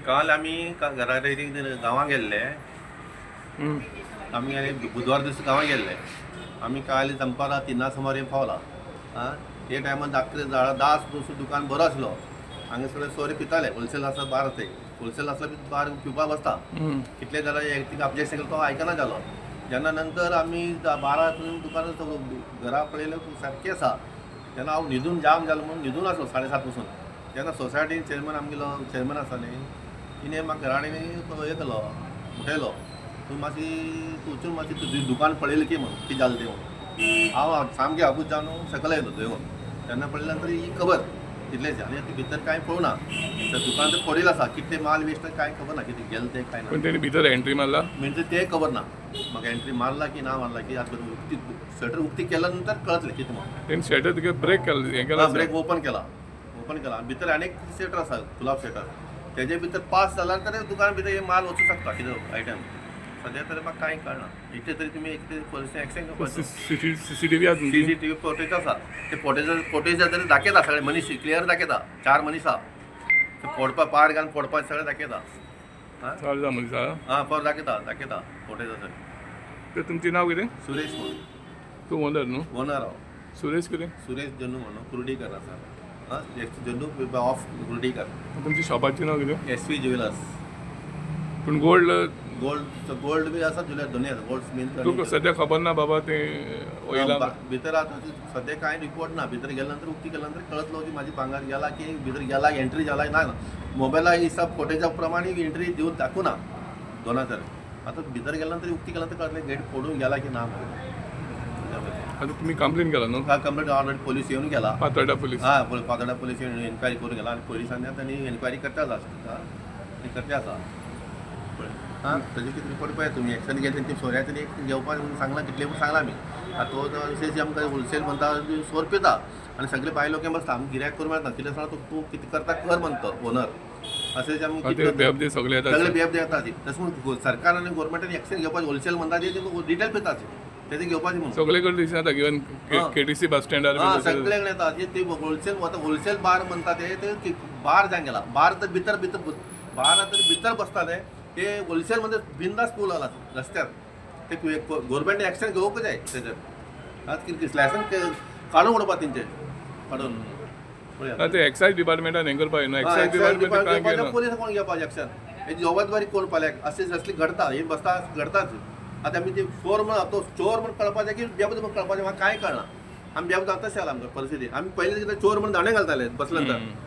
काल आमी घरा कडेन गांवां गेल्ले. आमी आनी बुधवार दीस गांवां गेल्ले. आमी काल दनपारां 3 सुमार पावला. आं, ते टायमार धाकटे झाडां दास दुसरो दुकान बरो आसलो. हांगा सगळे सोरे पिताले. होलसेल आसा बार, ते होलसेल आसलो बी बार पिवपाक बसता. कितले जाल्यार एक ऑब्जेक्शन केलें, तो आयकना जालो. जेन्ना नंतर आमी 12 दुकान घरा पळयलें सारकें आसा. तेन्ना हांव न्हिदून जाम जालो म्हणून न्हिदून आसलो 7:30 पसून. तेन्ना सोसायटीन चेअरमॅन, आमगेलो चेअरमॅन आसा न्ही, तिणें म्हाका घरा कडेन हें केलो, उठयलो, तूं मातशी, तूं वचून मातशी तुजें दुकान पळयलें की म्हणून कितें जालें तें म्हणून. हांव सामकें आबूज जावन सकयल येयलो देंवन. तेन्ना पळयल्या नंतर ही खबर तितलेंच. आनी आतां भितर कांय पळोवना. तर दुकान तर पडिल्लें आसा, कितलें माल वेस्ट कांय खबर ना, कितें गेलें तें कांय ना. पण तेणी भितर एंट्री मारला? म्हणजे तें खबर ना म्हाका, एंट्री मारला की ना मारला की. आतां उक्ती शटर उक्ती केल्या नंतर कळतलें कितें म्हणून. तेणी शटर तुगे ब्रेक केला, हें केला? ब्रेक ओपन केला, ओपन केला. भितर आनी एक शटर आसा, गुलाब शटर, तेजे भितर पास जाल्यार तर दुकान भितर हे माल वचूं शकता कितें आयटम. सद्या तर म्हाका कांय कळना. इतलें तरी तुमी एक तरी पोलिसान एक्शन घेवपाचें. सीसीटीव्ही आसा तुमची? सीसीटीव्ही फुटेज आसा. ते फुटेज फुटेज तरी दाखयता, सगळे मनीस क्लियर दाखयता. चार मनीस आहा, ते फोडपा पार घालून फोडपा सगळें दाखयता. आं. चालू जा मनीस आहा? आं, पर दाखयता, दाखयता फुटेज आसा. तर तुमचें नांव कितें? सुरेश म्हणून. तूं ओनर न्हू? ओनर हांव. सुरेश कितें? सुरेश जन्नू म्हणून कुर्डीकर आसा. आं, जन्नू ऑफ कुर्डीकर. तुमच्या शॉपाचें नांव कितें? SV jewellers. पूण गोल्ड? गोल्ड, गोल्ड बी आसा, ज्युलर दोनूय आसा. Gold main. तुका सद्या खबर ना बाबा ते वयला? भितर आतां सद्या कांय रिपोर्ट ना. भितर गेल्या नंतर, उक्ती केल्या नंतर कळतलो की म्हाजी भांगर गेला की भितर गेला, एंट्री जाला ना. मोबायला हिसाब फुटेजा प्रमाणे एंट्री दिवन दाखोवना दोना. तर आतां भितर गेल्या नंतर, उक्ती केल्या नंतर कळतलें गेट फोडून गेला की ना म्हणून. आतां तुमी कंप्लेन केला न्हू? कंप्लेंट ऑलरेडी पोलीस येवन गेला. पातोर्डा पोलीस? हां, पातोर्डा पोलीस येवन एन्क्वायरी करून गेला आनी पोलिसांनी तांणी एन्क्वायरी करता आसा, ती करते आसा. पळय, आं, ताजे कितें रिपोर्ट पळय तुमी एक्शन घेतली ती सोऱ्याचे एक घेवपाक म्हणून सांगलां, कितले म्हणून सांगलां आमी. आतां तो विशेश आमकां होलसेल म्हणटा, सोर पिता आनी सगळे बायलो लोक बसता. आमी गिऱ्हायक करून मेळटा कितें सांगता, तूं कितें करता कर म्हणटा ओनर. अशें आमी ते बेबदे सगळे येतात. सगळे बेबदे येता ती. तशें म्हणून सरकार आनी गोवोरमेंटान एक्शन घेवपाक, होलसेल म्हणटा ते रिटेल पिता तेजें घेवपाचें म्हणून. सगळे कडेन दिसना, इवन केटीसी बस स्टँडार. हा, सगळ्याकडे येता. ते ते होलसेल, आता होलसेल बार म्हणटा ते, ते बार जावन गेला. बार तर भितर भितर बार तर भितर बसताले ते. होलसेल मध्ये बिंदास पूल आला रस्त्यार. ते गव्हर्मेंट ऍक्शन घेवंक जाय तेजेर. आज कितें लायसन काडून उडोवपा तेंचे काडून पळयात. ते एक्सायज डिपार्टमेंटान हें करपाक न्हू? हा, एक्सायज डिपार्टमेंट काय घेना. पोलीस कोण घेवपाचें एक्शन? हेची जबाबदारी कोण पाल्याक? अशें असली घडता, हे बसता घडताच. आतां आमी ते चोर म्हण, तो चोर म्हण कळपाचें की बेबदो म्हण कळपाचें, म्हाका कांय कळना. आमी बेबदो आतां जाला आमकां परिस्थिती. आमी पयलीं कितें चोर म्हण दांडे घालताले बसल्या नंतर.